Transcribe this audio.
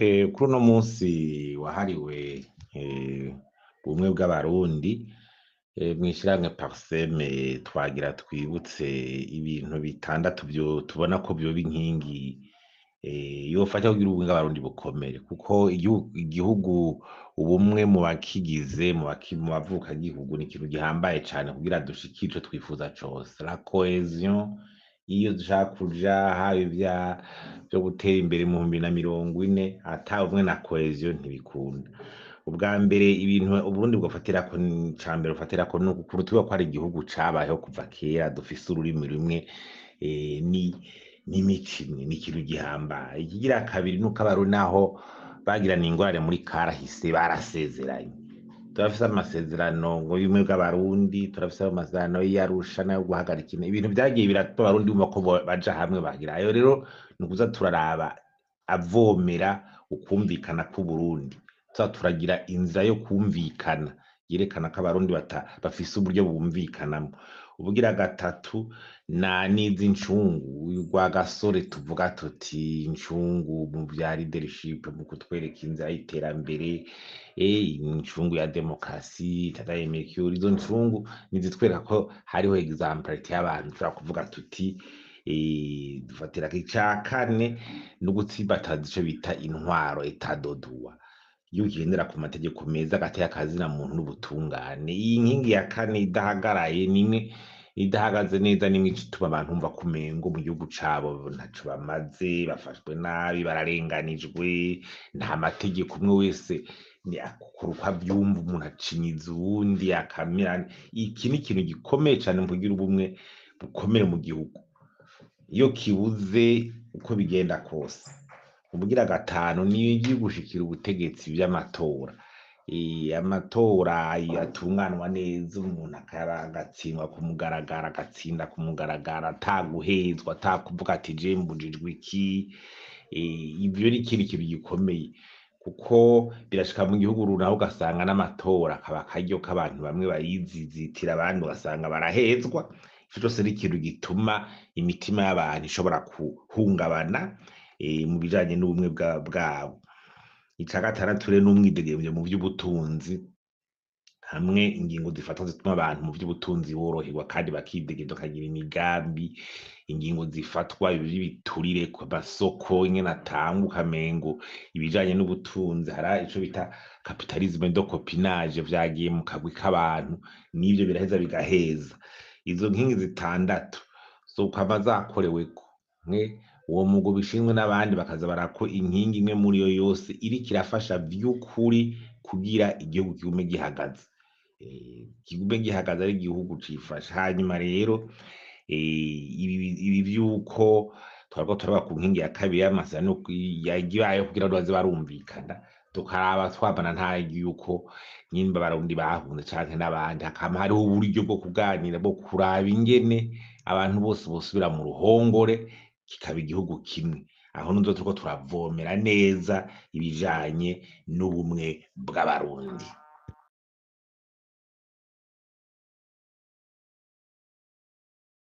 Kuri uno munsi wahariwe ubumwe bw'Abarundi, mw'ishirahamwe Parsem twagira twibutse ibintu bitandatu tubona ko vyoba inkingi yofasha kugira ubumwe bw'Abarundi bukomere, kuko igihugu ubumwe mu bakigize, mu bavukagihugu ni ikintu gihambaye cane kugira dushikire ico twifuza cose. La cohesion, iyo dushaka kuja haba vyo gutera imbere mu 2040, ata bumwe na cohesion ntibikunda. Ubwa mbere ibintu Uburundi bwofatirako, ica mbere bufatirako ni ukuntu twibuka ko ari igihugu cabayeho kuva kera, dufise ururimi rumwe n'imico imwe, ni ikintu gihambaye. Ikigira kabiri nuko Abarundi naho bagiraniye ingorane muri kahise barasezeranye. Turafise amasezerano ngo y'ubumwe bw'Abarundi, turafise amasezerano y'Arusha n'ayo guhagarika ibintu vyagiye biratuma Abarundi bumva ko baja hamwe bagira. Ayo rero ni ukuza turaraba avomera ukwumvikana kw'Uburundi. Tuza turagira inzira yo kwumvikana yerekana ko Abarundi bafise uburyo bumvikanamwo. Ubugira gatatu na n'izi ncungu Rwagasore, tuvuga tuti incungu mu vya leadership, mu kutwereka inzira y'iterambere, incungu ya demokarasi Ndadaye Melchior. Izo ncungu nizitwereka ko hariho exemplarité y'abantu dushobora kuvuga tuti dufatirako. Ica kane ni ugutsimbataza ico bita intwaro, état de droit, iyo ugendera ku mategeko meza, agateka kazina muntu n'ubutungane. Iyi nkingi ya kane idahagaraye, nimwe idahagaze neza, nimwe ica ituma abantu bumva ko umengo mu gihugu cabo ntaco bamaze, bafashwe nabi, bararenganijwe, nta mategeko, umwe wese ni akora uko avyumva, umuntu acinyiza uwundi akamira. Iki ni ikintu gikomeye cane mu kugira ubumwe bukomere mu gihugu. Iyo kibuze, uko bigenda kose. Ubugira gatanu niyo igiye gushikira ubutegetsi vy'amatora. Amatora atunganwa neza, umuntu akaba agatsindwa ku mugaragaro, agatsinda ku mugaragaro, ata guhezwa, ata kuvuga ati je mbujijwe iki. Ivyo ni ikindi kintu gikomeye, kuko birashika mu gihugu runaka ugasanga n'amatora akaba akaryo k'abantu bamwe bayizizitira, abandi ugasanga barahezwa. Ico cose ni ikintu gituma imitima y'abantu ishobora guhungabana mu bijanye n'ubumwe bwabo. Ica gatandatu rero n'umwidegemvyo mu vy'ubutunzi, hamwe ingingo zifatwa zituma abantu mu vy'ubutunzi boroherwa kandi bakidegemvya, bakagira imigambi. Ingingo zifatwa vy'ibiturire ku masoko ingene atangwa, ukamengo ibijanye n'ubutunzi hari ico bita capitalisme de copinage vyagiye mu kagwi k'abantu, n'ivyo biraheza bigaheza. Izo nkingi zitandatu zokwama zakoreweko mwe uwo mugwi ubishinzwe n'abandi bakaza barako inkingi imwe muri yo yose iriko irafasha vy'ukuri kugira igihugu kigume gihagaze, kigume gihagaze ari igihugu cifashe. Hanyuma rero ibi vy'uko twariko turaba ku nkingi ya kabiri y'amasezerano yagibayeho kugira ngo baze barumvikana, tukaraba twamana ntayo yuko nyimba Abarundi bahunze canke n'abandi, hakama hariho uburyo bwo kuganira, bwo kuraba ingene abantu bose bosubira mu ruhongore, kikaba igihugu kimwe. Aho nizo turiko turavomera neza ibijanye n'ubumwe bw'Abarundi.